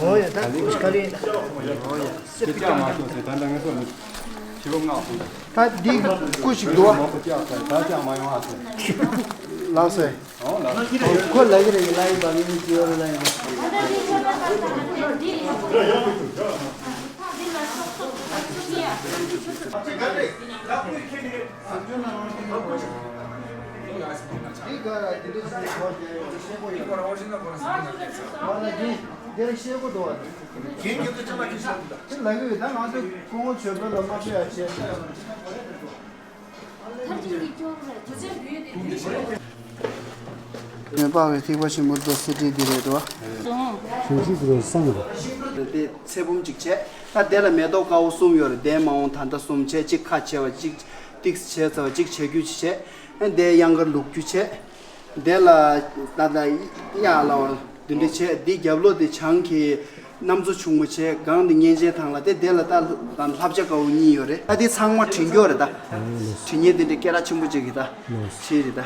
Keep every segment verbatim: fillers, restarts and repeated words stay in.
ཨོ་ཡ། ད་ཀུ་ཤུ་ག་རེ་ཡིན་ད། ཨོ་ཡ། སེ་པི་ཀ་མ་ཐོག་ཟེར། ད་ད་ངས་སོ་ནི་ཕྱི་ལོ་ལྔ་སོང་། ད་འདི་ཀུ་ཤུ་འདུག་བ། མོ་ཀུ་ཅག་ད་ད་ཅག་མ་ཡོང་ཨ་ཟེར། ལགས་སོ། ཨོ་ལགས། ཁོ་ལ་གི་རེད། ལ་ཡི་བ་མི་མི་ཅི་ཡོད་རེད། ལ་ཡི་བ། འདི་ག་ར་འདི་འདྲ་ཞིག་གོ་རྒྱ་ཡོད་ཤེས་གོ་ཡོད། ང་ལ་འདི་འདིར་ཤེས་གོ་འདུག་བ། ཁྱེད་ཀྱི་ཚོ་ཅང་མ་ཁྱེད་ཤེས་གོ་འདུག་ཅི་ལ་གི་ཡོད། ད་ང་ཚོ་སྐུ་ངོ་ཇོ་བོ་ལ་མ་ཕེབས་ཡ་བྱས། མོན་པ་བའི་ཐེག་པ་ཆེན་པོ་རྡོ་སེ་བྲིས་འདི་རེད་དོ། བྱང་ཆུབ་ཀྱི་སེམས་རེད། དེ་ཚེ་བུམ་གཅིག་བྱས། ད་དེ་ལ་མེ་ཏོག་དཀར་པོ་གསུམ་ཡོད་རེད། དེ་མ་འོངས་ད་ལྟ་གསུམ་བྱས། གཅིག་ཁ་ཕྱེ་བ། གཅིག་ཏིག་བྱས་ཚར་བ། གཅིག་བྱ་རྒྱུ་བྱས། དེ་གཡང་དཀར་བླུག་རྒྱུ་བྱས། དེ་ལ་ད་ལྟ་གཡག་ལ་བ་འདི་འདྲ་བྱས། འདི་རྒྱབ་ལོགས་དེ་བྱང་གི་གནམ་མཚོ་ཆུང་མོ་བྱས། སྒང་དེ་གཉན་ཆེན་ཐང་ལ། དེ་དེ་ལ་ད་ལ་ལྷ་བྱ་དཀར་པོ་གཉིས་ཡོད་རེད། ད་དེ་ཚང་མ་བྲི་རྒྱུ་རེད་ད། བྲི་མཁན་དེ་འདྲ་སྐད་གྲགས་ཆེན་པོ་ཅིག་གི་ད་བྲིས་རེད་ད།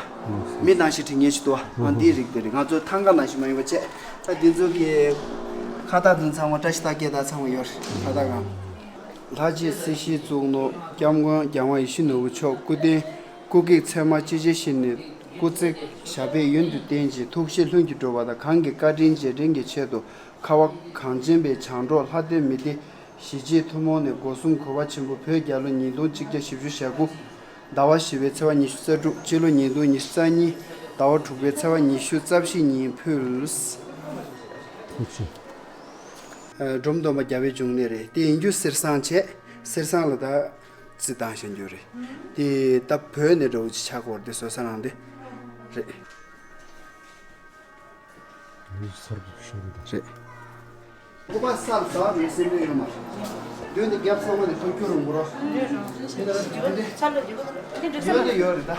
མི་ནང་བཞིན་བྲི་མཁན་ཞིག་འདུག་བ། ཨང་། འདིའི་རིགས་དེ་རེད། ང་ཚོ་ཐང་ག་ནང་བཞིན་མ་ཡིན་པ་བྱས། ད་འདི་ཚོ་གི་ཁ་བཏགས་དེ་ཚང་མ་བཀྲ་ཤིས་རྟགས་བརྒྱད་དང་ཚང་མ་ཡོད་རེད། ཁ་བཏགས་གང་། ལྷ་རྗེ་སྲིད་ཞིའི་གཙུག་ནོར། སྐྱབས་མགོན་རྒྱལ་དབང་ཡིད་བཞིན་ནོར་བུ་མཆོག་སྐུ་རྟེན། སྐུ་བགེགས་ཚད་མ་ཅི་མཆིས་ཞི་ནས། སྐུ་ཚེ་ཞབས་པད་ཡུན་དུ་བརྟན་ཅིང་། ཐུགས་རྗེས་ལྷུན་གྱིས་གྲུབ་པ་དང་། གང་གི་བཀའ་དྲིན་རྗེས་དྲན་གྱི་ཆེད་དུ། ཁ་བ་གངས་ཅན་པའི་བྱང་འབྲོག་ལྷ་ལྡན་མི་སྡེ་གཞིས་བྱེས་ཐུན་མོང་ནས་སྒོ་གསུམ་གུས་པ་ཆེན་པོས་བོད་རྒྱལ་ལོ་ཉིས་སྟོང་གཅིག་བརྒྱ་བཞི་བཅུ་ཞེ་དགུ། ཟླ་བ་བཞི་པའི་ཚེས་པ་ཉི་ཤུ་རྩ་དྲུག་སྤྱི་ལོ་ཉིས་སྟོང་ཉི་ཤུ་རྩ་གཉིས། ཟླ་བ་དྲུག་པའི་ཚེས་པ་ཉི་ཤུ་རྩ་བཞི་ཉིན་ཕུལ། ཐུགས་རྗེ་ཆེ། ཨ། འབྲོམ་སྟོན་པ་རྒྱལ་བའི་འབྱུང་གནས་རེད། དེ་ཡིན་རྒྱུ་གསེར་ཟངས་བྱས། གསེར་ཟངས་ལ་ད་རྩི་བཏང་བཞག་རྒྱུ་རེད། དེ་ད་བོད་ནས་འདྲ་བོ་ཅིག་ཆགས་ཀྱི་ཡོད་རེད། དེ་བཟོ་ས་རང་དེ་རེད། རེད། སྐུ་པར་གསར་ཟ་བ་མེད་སེམས་པའི་ཡོད་མ་རེད། མདུན་དེ་རྒྱབ་ཚང་མ་ནས་ཐོ་ཁྱུ་རུ་འགོ་རོ། དེ་ལ་དེ་འདྲ་ཡོད་དེ་ཡོད་རེད་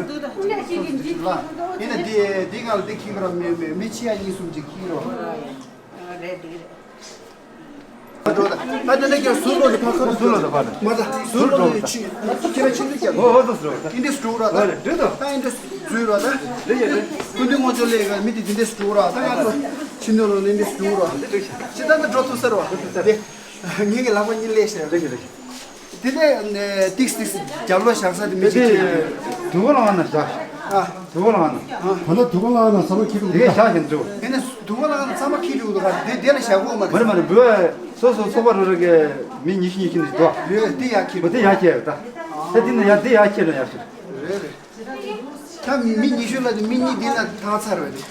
ད། ལ་ཡིན་ན་དེ་དེ་ག་ལ་དེ་ཁྱི་གི་རོ། མི་མི་ཕྱི་ཡ་གཉིས་གསུམ་ཅིག་ཁྱི་གི་རོ། རེད་འདི་རེད། ད་དེ་འདྲ་ཀྱང་ཟུར་ལོག་ནས་ཕར་ཁ་ཟུར་ལོག་ནས་ཕར་མ་ད་ཟུར་ལོག་ནས་ཆུ་ཁྱི་ར་ཆུ་འདུག་ཀྱང་། ཨོ་ཨོ་ཟུར་ཟུར། ཨིན་དྲི་སུ་འགྲོ་ར་ད། ཨོ་རེད་འདྲ་ད། ད་ཨིན་དྲི་འཛུལ་ར་ད། རེད་ཡ་རེད། སྐུ་མདུན་དངོས་འབྱོར་ལས་ཀ་མི་དེ་དེ་འདྲས་སུ་འགྲོ་ར་ད། ང་ཚོ་ཕྱི་སྣོད་ལོག་ནས་འདྲས་སུ་འགྲོ་ར། ཅི་ད་ད་འགྲོ་ཐུབ་ས་ར་བ། ངེད་ཀྱི་ལག་པ་གཉིས་ལས་ཤེས་རེད། རེད་རེད། དེ་ནས་ཏིག་ཏིག་རྒྱབ་ལོགས་བཞག་ས་དེ་མི་དེ་ཅིག་ཅིག་དུ་བ་ལ་ང་ན་བཞག་ཨ། དུ་བ་ལ་ང་ན། ད་ལྟ་དུ་བ་ལ་ང་ན་ཚང་མ་ཁྱི་འདུག་དེ་བཞག་བཞིན་འདུག་དེ་ནས་དུ་བ་ལ་ང་ན་ཚང་མ་ཁྱི་འདུག་ག་དེ་དེ་ལ་བཞག་གོ་མ་མ་རེད་མ་རེད། འབུལ་བ་སོ་སོ་ཚོགས་པ་རུ་རུ་གི་མི་ཉི་ཤུ་ཉི་ཤུ་ནས་འདུག་ཡོད་དེ་ཡག་ཁྱི་འདུག་དེ་ཡག་ཁྱི་རེད་ད། དེ་དེ་ནས་ཡག་དེ་ཡག་ཁྱི་ལ་ཡག་ཤོས། རེད་རེད། ད་མི་ཉི་ཤུ་ལ་དེ་མི་གཉིས་འདི་ན་ཐང་ཚར་བས་རེད།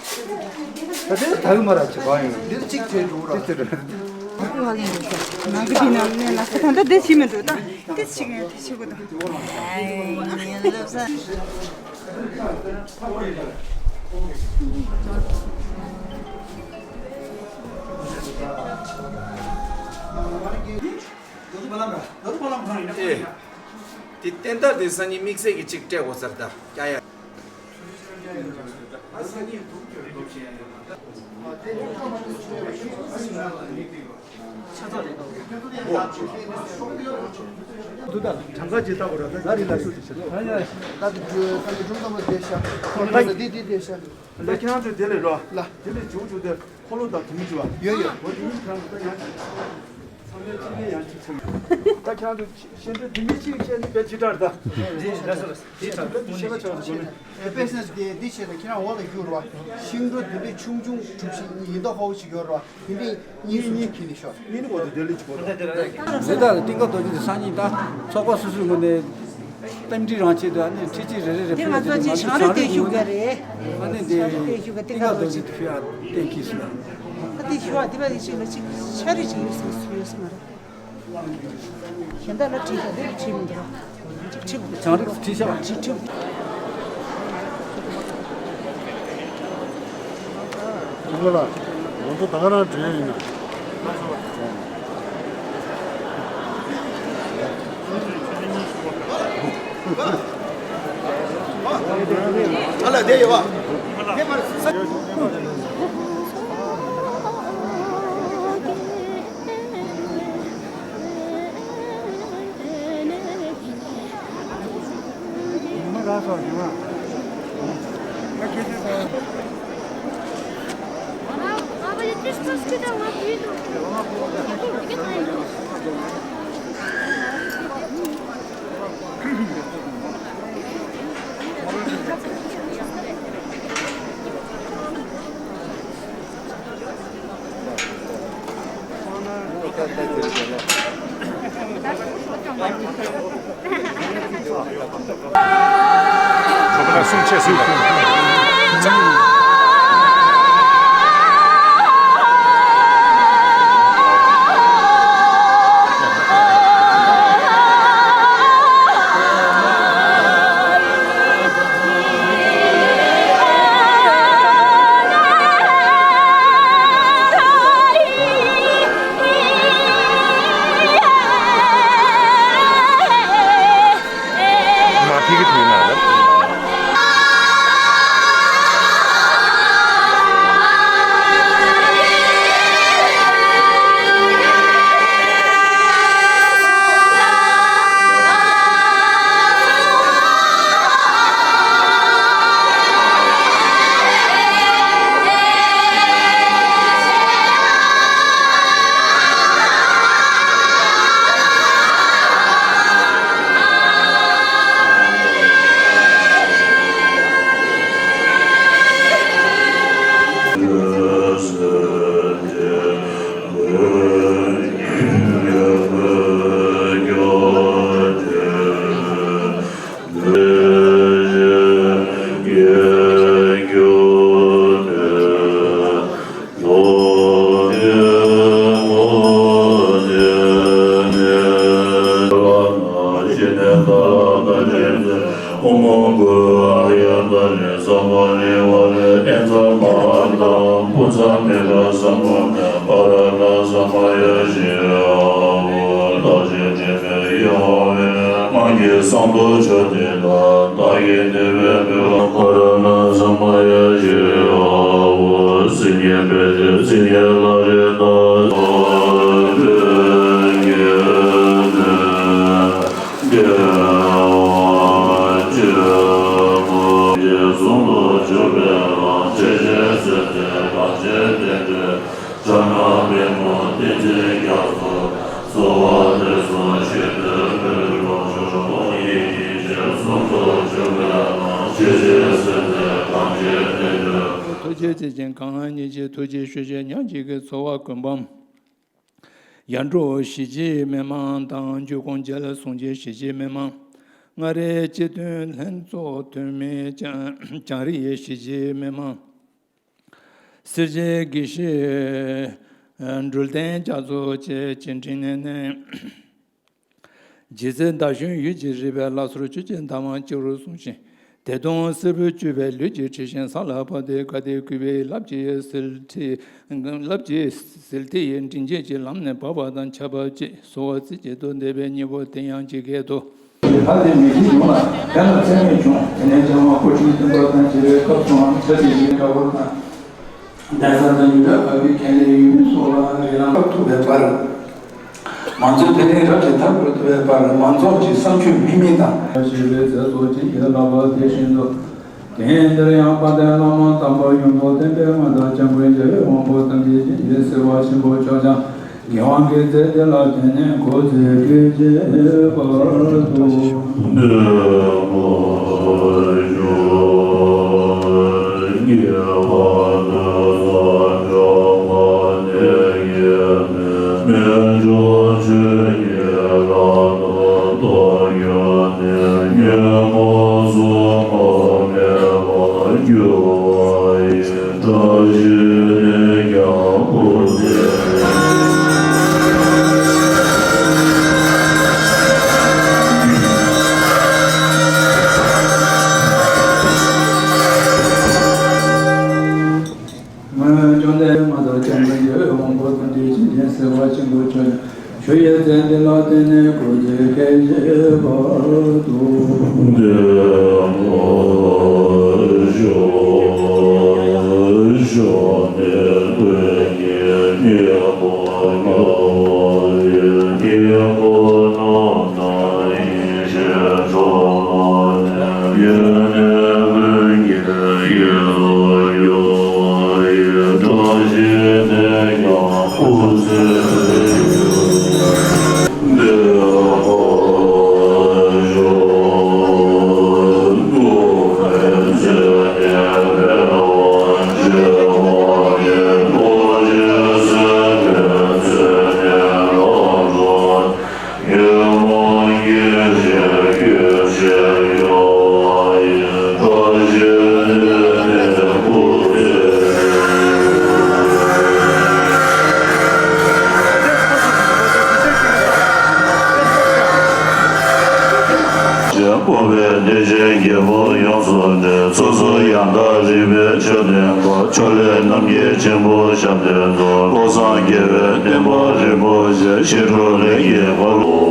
ད་དེ་ད་གི་མ་ར་ཆེ་བ་ཡིན། འདི་ལ་གཅིག་བྱས་འགྲོ་ར། གཅིག་བྱས་འགྲོ། ང་ལ་ཡིན་འགྲོ་ཤག་ནང་གི་འདི་ན་ནས་ལ་ས་ད་ལྟ་འདི་བྱེད་མི་འགྲོ་ད། འདི་བྱེད་ངས་དེ་བྱེད་དགོས་ད། ཨ་ཡིན་ལབ་ས། ཨེ། དེ་བསྟན་དར་དེ་སང་ཉིན་དམིགས་བསལ་གྱི་གཅིག་སྤྲད་དགོས་ཚར་ད་རྒྱ་ཡ། འདུག་ད་གྲངས་ཀ་ཇི་ལྟ་བུ་ར་ད་ད་རི་ལ་ཤུ་དེ་ཤ། ད་དེ་ད་དེ་ཀྲུང་ཀྲུང་ཏོ་མ་དེ་ཤ། ད་དེ་དེ་དེ་ཤ། ད་ཁྱེད་རང་ཚོས་དེ་ལས་རོ། ལ། དེ་ལས་བྱུག་བྱུག་དེ་འཁོར་ལོ་དང་དུ་མི་བྱུག་བ། ཡོད་ཡོད། འོ་དེ་ཡིན་ཁྱེད་རང་ཚོ་ད་ཡང་ཅིག་ཚང་མས་ཅི་ལས་ཡང་ཅིག་ཚང་མས། ད་ཁྱེད་རང་ཚོ་ཤེས་འདོད་དུ་མི་གཅིག་བཤད་ནི་དཔེ་ཇི་ལྟར་ད། དེ་ལས་སོ་དེ་ལྟར་དཔེ་དུ་ཤེས་པ་ཆགས་སོང་ནི། ཨེ་དཔེ་སེམས་དེ་འདི་བྱས་ན་ཁྱེད་རང་འོག་ལ་རྒྱུག་རོ། ཤིང་སྒྲོ་དེ་འདྲའི་ཆུང་ཆུང་གྲུབ་ཤིང་ཡིན་མདོག་ཧོ་ཞིག་ཡོད་རོ། དེ་འདྲའི་གཉིས་གཉིས་ཁྱེར་ནས་ཤོག་གཉིས་ནི་འོག་ཏུ་དེ་ལས་ཅིག་འོག་ཏུ། དེ་ལྟར་ཏིང་ཀ་རྡོ་རྗེ་དེ་སང་ཉིན་ད་ཚོགས་པ་སོ་སོའི་ངོས་ནས་རྟེན་འབྲེལ་རང་ཆེད་དུ་ཨ་ནི་ཁྲི་གཅིག་རེ་རེ་རེ་དེ་ཕུལ་ང་ཚོ་ཅིག་ཞང་རེ་བསྟན་ཞུ་གི་རེད། ཨ་ནི་དེ་ཏིང་ཀ་རྡོ་རྗེ་དེ་ཕུལ་ཨ་བསྟན་གྱིས་ཟེར། ད་དེ་ ཁྱོད་འདི་པ་འདི་ཅིག་ལ་ཅིག་ཤ་རིགས་ཅིག་ཡོད་ཟེར་ཡོད་ཟེར་མ་རེད། གཞན་དག་ལ་བྲིས་ཀྱང་འདི་ལ་བྲིས་མི་འདུག་ཅིག་བྲིས་དགོས། བྱང་རིགས་སུ་བྲིས་ཤག་ཅིག་བྲིས། ཨ་ལ། ང་ཚོ་ད་ག་རང་བྲིས་ཡིན་ན། ཨ་ལ་དེ་ཡོད་པ། དེ་མར་ས། ཐུགས་རྗེ་ཆེ་ཞིང་གང་ཉིད་ཀྱི་ཐུགས་རྗེ་ཞུ་ཞིང་ཉམས་ཀྱི་འཚོ་བ་ཀུན་སྤངས། ཡར་འབྲོག་གཞིས་བྱེས་མི་མང་དང་འཇུ་ཁོང་རྒྱལ་སྲུང་ཆེན་གཞིས་བྱེས་མི་མང་། མངའ་རིས་སྤྱི་མཐུན་ལྷན་ཚོགས་འཐུས་མི་བྱང་རྒྱང་རིང་གཞིས་བྱེས་མི་མང་། སེར་བྱེས་དགེ་བཤེས་འགྲུལ་བསྟན་རྒྱ་མཚོ་བཅས་ཀྱི་འཕྲིན་ལས་ནས། རྗེ་བཙུན་ཟླ་གཞོན་ཡུལ་གྱི་རིག་པའི་ལྷ་ཚོགས་ཆོས་ཀྱི་མདངས་མ་སྤྱི་བོར་བཟུང་ཞིང་། བདེ་སྟོང་སྲིན་པོའི་སྤྱོད་པའི་ལུས་ཀྱི་འཁྲི་ཤིང་ས་ལ་བབས་ཏེ་དགའ་བདེ་གུས་པའི་རླབས་ཀྱི་ཟིལ་ཁྲིད། རླབས་ཀྱི་ཟིལ་ཐིག་མགྲིན་བཅས་ཀྱི་ལམ་ནས་བབས་པ་དང་ཆར་པ་བཅས་གསོལ་བ་རྩེ་གཅིག་ཏུ་འདེབས་པའི་སྙིང་པོ་དེ་ཡང་ཇི་སྐད་དུ། ལྷ་དེ་མི་ཤི་ཡོང་ལ་དེ་ལ་ཚད་མེད་བྱུང་། དེ་ནས་བྱ་བ་ཀོ་ཆུང་སྟོན་པ་དང་བྱེ་བའི་སྐབས་སུའང་བྱ་དེ་ཡི་འདྲ་བོར་དང་། གདན་ས་དང་ཡུལ་གྲུ་ཨ་བི་ཁེ་ལེ་ཡུལ་མི་སོགས་ལ་རིགས་ལམ་ཁྱབ་ཐུབ་པའི་བར། མང་གཙོའི་འཕེལ་རིམ་རབ་ཅིག་ཐབས་སྐྱོ་ཐུབ་པའི་བར་མང་ཚོགས་ཀྱི་བསམ་སྤྱོད་མི་མི་དང་། ཞེས་པའི་ཚེ་སྲོག་ཅིག་གི་ལག་པ་དེ་བཞིན་དུ། དེང་འདིར་ཡང་དཔལ་ལྡན་བླ་མ་དམ་པ་ཡོན་པོ་བསྟན་པའི་མངའ་བདག་འཇམ་མགོན་རྒྱལ་བའི་དབང་པོ་དམ་པའི་ཞིང་གི་སེ་བ་ཆེན་པོ་མཆོག་ཀྱང་། དགེ་བ་འགེལ་མཛད་དེ་ལ་བརྟེན་ནས་འགོ་འཛུགས་ཀྱི་བར་དུ། བརྩེ་བ་ཆེན་པོ་མཆོག་ནས་ཞུ་ཡི། ཚེ་འདི་ལ་བརྟེན་ནས་སྐུ་ཚེ་ཁས་བཞེས་པ་དང་། སྤོབས་པའི་གནས་ཆེན་རྒྱལ་པོ་ཡོངས་སུ་གྲགས། ཚོགས་གཙོ་ཡང་དག་རིག་པའི་མཆོད་རྟེན་པ། ཕྱོགས་ལས་རྣམ་རྒྱལ་ཆེན་པོ་ཞབས་བརྟན་མཛོད། བློ་བཟང་རྒྱལ་བའི་བསྟན་པ་རིན་པོ་ཆེ། ཞི་ཁྲོ་ལས་ཀྱི་འཁོར་ལོ།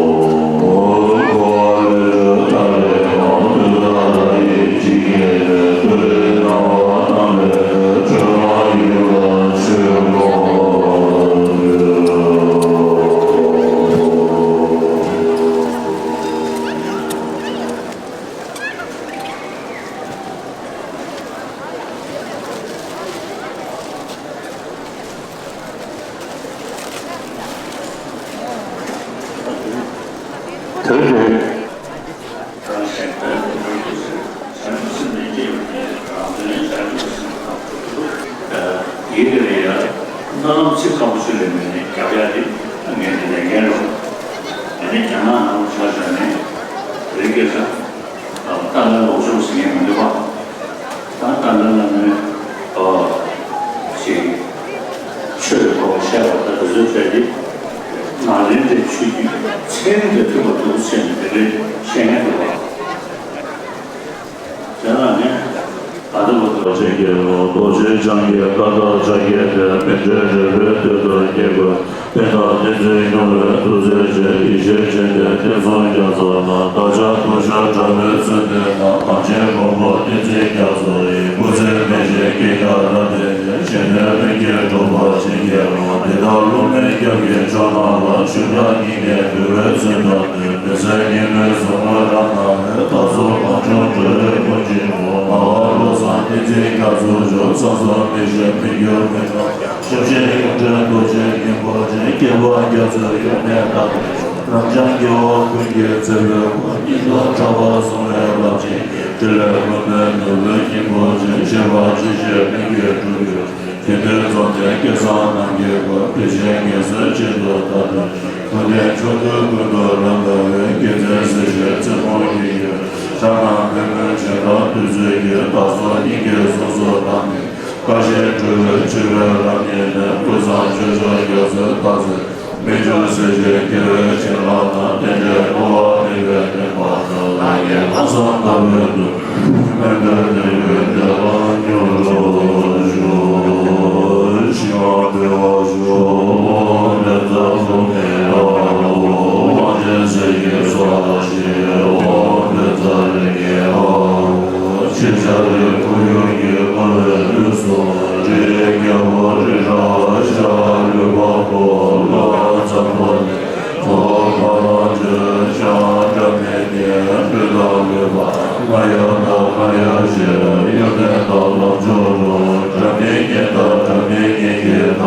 དེ་རེད། ཡིན་དེ་རེད་ཡ། རྣ་ལམ་ཚིག་སྐམ་པོ་ཆུ་ལས་མེད་ནས་རྒྱག་ཡ་དེ་ངས་དེ་ལས་འགན་རེད། ཨ་ནི་རྒྱ་ནག་ནང་ཆ་བཞག་ནས་རི་སྐྱེས་ས། ཏཱ་ལའི་ལོ་ཆུང་ཟེར་མཁན་མི་འདུག་པ། ད་ཏཱ་ལའི་བླ་མའི་ཨ་ཅིག་ཆོས་ཀྱི་སྐོར་བཤད་པ་ད་དེ་ཚོའི་གྲས་དེ་ནཱ་ལེནྡྲའི་ཆོས་བརྒྱུད་ཚན་རིག་དང་མཐུན་པ་འདུག་ཟེར་ནས་དེ་འདྲའི་བཤད་མཁན་འདུག་པ། དེ་ལ་ནི་ད་ལྟ་བར་དུ། རྡོ་རྗེ་སྐྱེས་ལོ། རྡོ་རྗེ་འཆང་གི་བཀའ་ལྟར་ཕྱག་གི་དེ། མཎྜལ་རས་པའི་དོད་དུ་བསྐྱེད་དགོས། པད་དཀར་བསྟན་འཛིན་སྐྱོང་བའི་ཐུགས་རྗེ་ཆེ། ཡེ་ཤེས་སྤྱན་ལྡན་བསྟན་སྲུང་རྒྱ་མཚོ་ལ། བདག་ཅག་ཐུགས་ཞབས་དྲང་པོའི་མཚོན་དོན་དང་། གངས་ཅན་མགོན་པོ་བསྟན་འཛིན་རྒྱ་མཚོ་ཡི། སྐུ་ཚེ་མི་ཤིགས་སྐྱེས་སྐར་རབ་བརྟན་ཅིང་། གཞོན་ནུའི་ལྷུན་གྱིས་གྲུབ་པར་བྱིན་གྱིས་རློབས། འདི་ལྟར་སློབ་མའི་སྐྱབས་ཀྱི་མཆོག་རྣམས་ལ། ཞུ་དག་སྙིང་ནས་འབུལ་བའི་མཚོན་དོན་དེ། མི་ཟད་སྙིགས་མའི་གཟུངས་སྔགས་རབ་གནང་བས། བདག་སོགས་གངས་ལྗོངས་འགྲོ་བའི་ཀུན་གྱི་ནོར། ངག་དབང་བློ་བཟང་བསྟན་འཛིན་རྒྱ་མཚོ་མཆོག། ཚང་སོགས་མི་ཤིགས་མི་འགྱུར་མི་ཉམས། ཞབས་ཕྱི་གཡུ་སྒྲོན་རྡོ་རྗེ་སྙིང་པོ་ཅན། སྐྱེས་བུ་རྒྱ་མཚོའི་ཡུམ་ནས་བཏགས་པའི། རབ་འབྱམས་རྒྱལ་བ་ཀུན་གྱི་བརྩེ་བའི་བུ། སྙིང་ཐག་ཕྲ་བ་བཟུང་བའི་རླབས་ཆེན་གྱི། ཕྲིན་ལས་མངོན་པའི་ནོར་བུའི་སྙིང་པོ་ཅན། གཞན་ཕན་ཅི་བྱེད་ལྷུན་གྱིས་གྲུབ་གྱུར་ཅིག། དེང་འདིར་འཛོམས་ཏེ་སྐལ་བཟང་རྣམས་ཀྱི་བཀོད། དེ་བཞིན་ངེས་སེམས་གཅིག་ཏུ་བདག་སྒྲུབ་ཅིང་། ཐུབ་བསྟན་ཕྱོགས་དུས་ཀུན་ཏུ་རབ་འཕེལ་བའི། དགེ་མཚན་སྲིད་ཞིའི་རྩེ་མོར་བསྐྱེད་ཀྱིས། ཕྱག་ན་པདྨོའི་ཕྱག་རྟགས་བདུད་རྩིའི་གོས། བདག་སོགས་སྙིང་གའི་གཟུངས་སུ་བསྡམས་ནས། བཀའ་བཞིན་སྒྲུབ་པའི་སྤྱོད་པའི་རབ་བརྙེས་ནས། ཀུན་བཟང་སྤྱོད་མཆོག་རྒྱ་མཚོའི་སྟག་རྩེ། མི་འགྱུར་སྲས་ཆེན་རྒྱལ་བའི་བྱིན་རླབས་དང་། རྟེན་འབྲེལ་འཁོར་བ་མེད་པའི་བདེན་པ་དང་། ལྷ་ཡི་ལྷ་བཟང་ལྟ་བུའི་མདུན། མི་འབྲལ་དད་གུས་བདེ་བ་མྱུར་ཤོག །ཞི་བ་འདུལ་བ་ཤོག །འོད་དཔག་མེད་ལ་དབང་ཆེན་སྲས་ཀྱི་ཚོགས་ལ་ཞིག །འོད་དཔག་མེད་ལ་རིགས་ཀྱི་ལྷ། ཆེ་ཆར་ཁོར་ཡུག་གི་དགའ་བའི་དབུས་སུ། རིའི་རྒྱལ་པོ་རི་རབ་ཤར་ལུས་འཕགས་པོ། ལྷ་འཛམ་བུ་གླིང་། ཐོག་ཁ་ལ་འཇོལ་ཤང་སྒྲ་མེད་ཉིད། སྤྲུལ་དང་ལུས་པ་ང་ཡི་བདག་ང་ཡི་ཞེས། གཡོ་ལྡན་དག་ལམ་མཆོག་ཏུ། སྒྲ་མེད་ཉིད་དང་སྒྲ་མེད་ཉིད་ཀྱི་བདག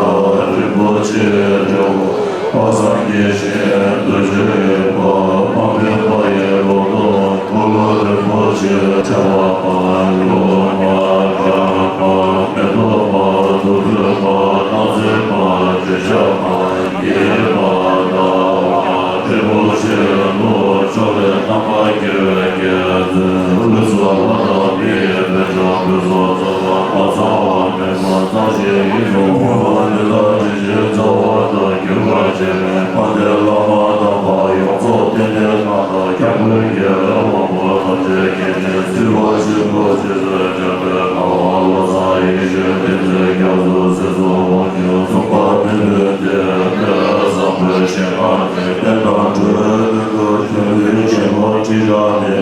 །རིན་པོ་ཆེའི་དབྱེ་བ་དཔག་བསམ་དགྱེས་བཞིན་དུ་བརྗོད་པ། དཔག་མེད་དཔག་ཡས་ལོ་ཏོག །འཁོར་ལོ་རིན་པོ་ཆེ། ཕྲེང་བ་པ། ལོ་མ། སྒྲ་མ། མེ་ཏོག་མ། དུག་སྦྲུལ་མ། སྣང་མཛད་མ། བརྗོད་བྱ་མ། ཉིད་མ། ཟླ་བ། རིན་པོ་ཆེའི་ལོ། ཕྱོགས་ལས་རྣམ་པར་རྒྱལ་བའི་རྒྱལ་མཚན། ལུས་སུ་ལྷ་དང་མིའི་དཔལ་འབྱོར། ཕུན་སུམ་ཚོགས་པ་མ་ཚང་བ་མེད་པར་བཟང་ཞིང་ཡིད་དུ་འོང་བ། འདི་ལྟར་དྲིན་ཆེན་རྩ་བ་དང་གྱུར་པར་བྱེད་པའི་དཔལ་ལྡན་བླ་མ་དམ་པ་ཡོངས་རྫོགས་རྟེན་འབྲེལ་སྔགས་དང་ཁྱབ་པའི་རྒྱལ་བའི་དབང་པོ་ཐམས་ཅད་མཁྱེན་ཅིང་གཟིགས་པ་ཆེན་པོ་རྗེ་བཙུན་འཇམ་དཔལ་དཔའ་བོ་བློ་བཟང་ཡེ་ཤེས་བསྟན་འཛིན་རྒྱ་མཚོ་སྲིད་གསུམ་དབང་ཕྱུག་མཚུངས་པ་མེད་པའི་གདེང་དཔལ་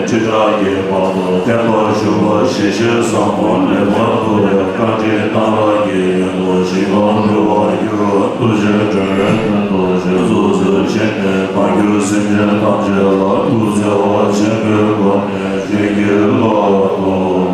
ཁྲི་ཕྲག་གི་བར་དུ་བརྟན་པར་བཞུགས་པ། ཞི་བྱེད་བཟང་པོ་ལེགས་པར་མཐོ་བའི་བཀའ་དྲིན་གཏང་རག་གི་ཡོན་དུ་ཞིག་པར་འགྲོ་བར་འགྱུར། ཐུགས་རྗེ་འགྲོ་བའི་དོན་དུ་ཞིག་གསོལ་ཞིང་ནས་བར་གྱུར་སེམས་ཅན་ཐམས་ཅད་ལ་ཐུགས་བརྩེ་བ་ཆེན་པོའི་སྒོ་ནས་བྱིན་གྱིས་བརླབ་ཏུ་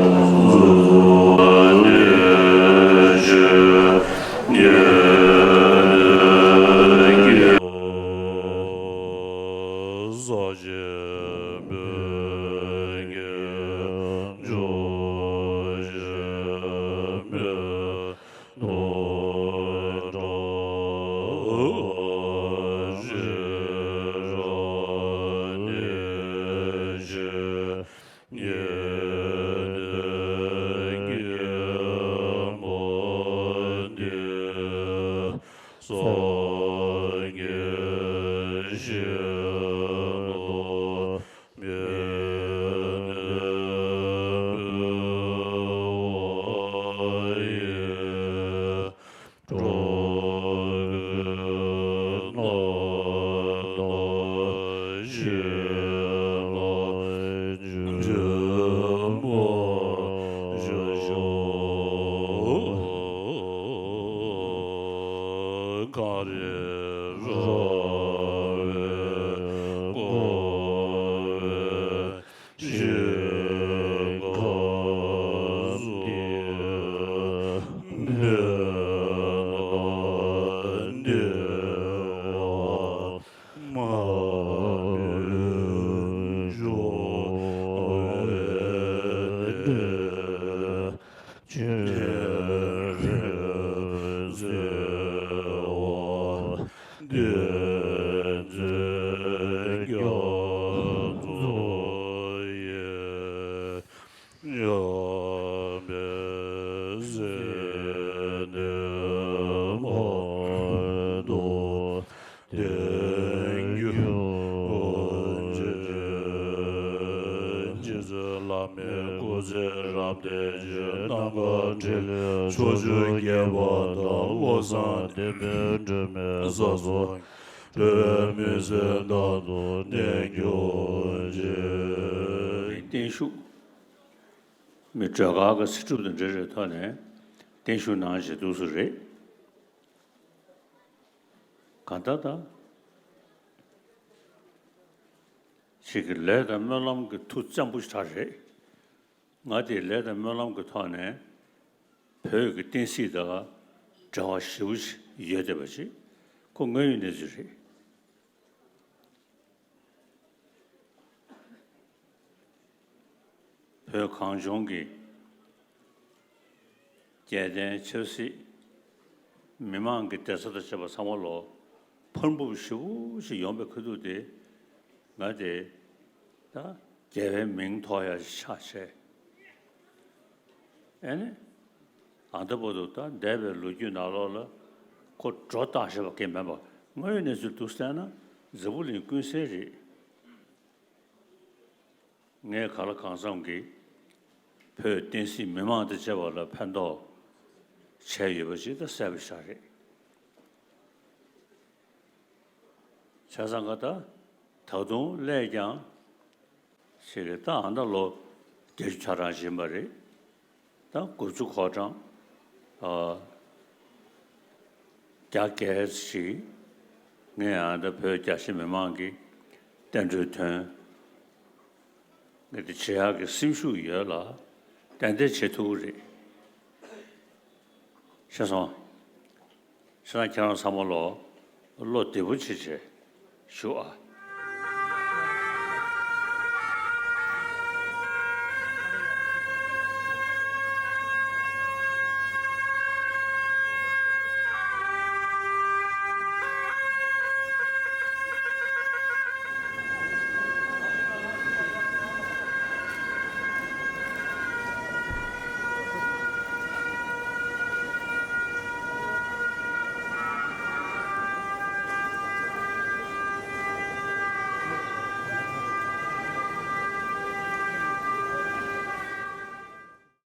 གསོལ། བླ་མའི་སྐུ་ཚེ་རབ་བརྟན་ཅིང་། ནམ་མཁའ་འཕྲིན་ལས་ཕྱོགས་བཅུར་རྒྱས་པ་དང་། བློ་བཟང་བསྟན་པའི་སྒྲོན་མེ་ས་སོགས་འགྲོ་བའི་མུན་སེལ་རྟག་ཏུ་གནས་གྱུར་ཅིག་བརྟན་བཞུགས། མི་སྒྲོལ་དཀར་གྱི་ཚེ་སྒྲུབ་དང་འབྲེལ་བའི་ཐོག་ནས་བརྟན་བཞུགས་གནང་བཞིན་འདུག་སུ་རེད། གང་ལྟར་ད། ཞིག་གི་ལས་དང་སྨོན་ལམ་གྱི་མཐུ་བཙན་པོ་ཞིག་རེད། ང་དེའི་ལས་དང་སྨོན་ལམ་གྱི་ཐོག་ནས་བོད་ཀྱི་བསྟན་སྲིད་དང་འབྲེལ་བ་ཞེ་པོ་ཞིག་ཡོད་བསྡད་པ་ཞིག་ཁོ་དངོས་ཡོད་གནས་ཚུལ་རེད། བོད་གངས་ལྗོངས་ཀྱི་རྒྱལ་བསྟན་ཆབ་སྲིད། མི་མང་གི་བདེ་རྩ་དང་བཅས་པ་ཚང་མ་ལོ་ཕར་འབུབ་ཞེ་པོ་ཞིག་ཡོང་པའི་ཁ་ཐུག་དེ། ང་དེ་ད་རྒྱལ་བའི་མིང་ཐོགས་ཡ་ཆགས་བྱས། ཨེ་ནི། ཨ་ད་བར་དུ་ད་འདས་པའི་ལོ་རྒྱུས་ནང་ལོགས་ལ་ཁོ་སྒྲོ་བཏགས་བཞག་པ་གང་མེད་པ། དངོས་ཡོད་གནས་ཚུལ་འདུག་བལྟས་ན་འཛམ་བུ་གླིང་ཀུན་གསལ་རེད། ངས་གང་ལ་གང་འཚམ་གྱིས་བོད་བསྟན་སྲིད་མི་མང་དང་བཅས་པ་ལ་ཕན་ཐོགས་བྱས་ཡོད་པ་ཞིག་ད་གསལ་པོ་ཞིག་རེད། བྱས་ཙང་ག་ད་ད་དུང་སླད་ཀྱང་ཞིག་གིས་ད་ཨ་ད་ལོ་བརྒྱད་ཅུ་ཆ་གྲངས་ཕྱིན་པ་རེད། ད་དགུ་བཅུ་གོ་གྲངས། ཨ། རྒྱ་སྐད་ཞིག་ངས་ཨ་ད་བོད་རྒྱ་ཆེ་མི་མང་གི་བསྟན་འགྲོའི་དོན་ངས་དེ་བྱེད་ཡག་གི་སེམས་ཤུགས་ཡོད་ལ། ཏན་ཏན་བྱེད་ཐུབ་ཀྱི་རེད། ཤེས་སོང་། ཤེས་ན་ཁྱེད་རང་ཚང་མ་ལོ་བློ་བདེ་པོ་བྱེད་བྱེད་ཞུ་ཨ།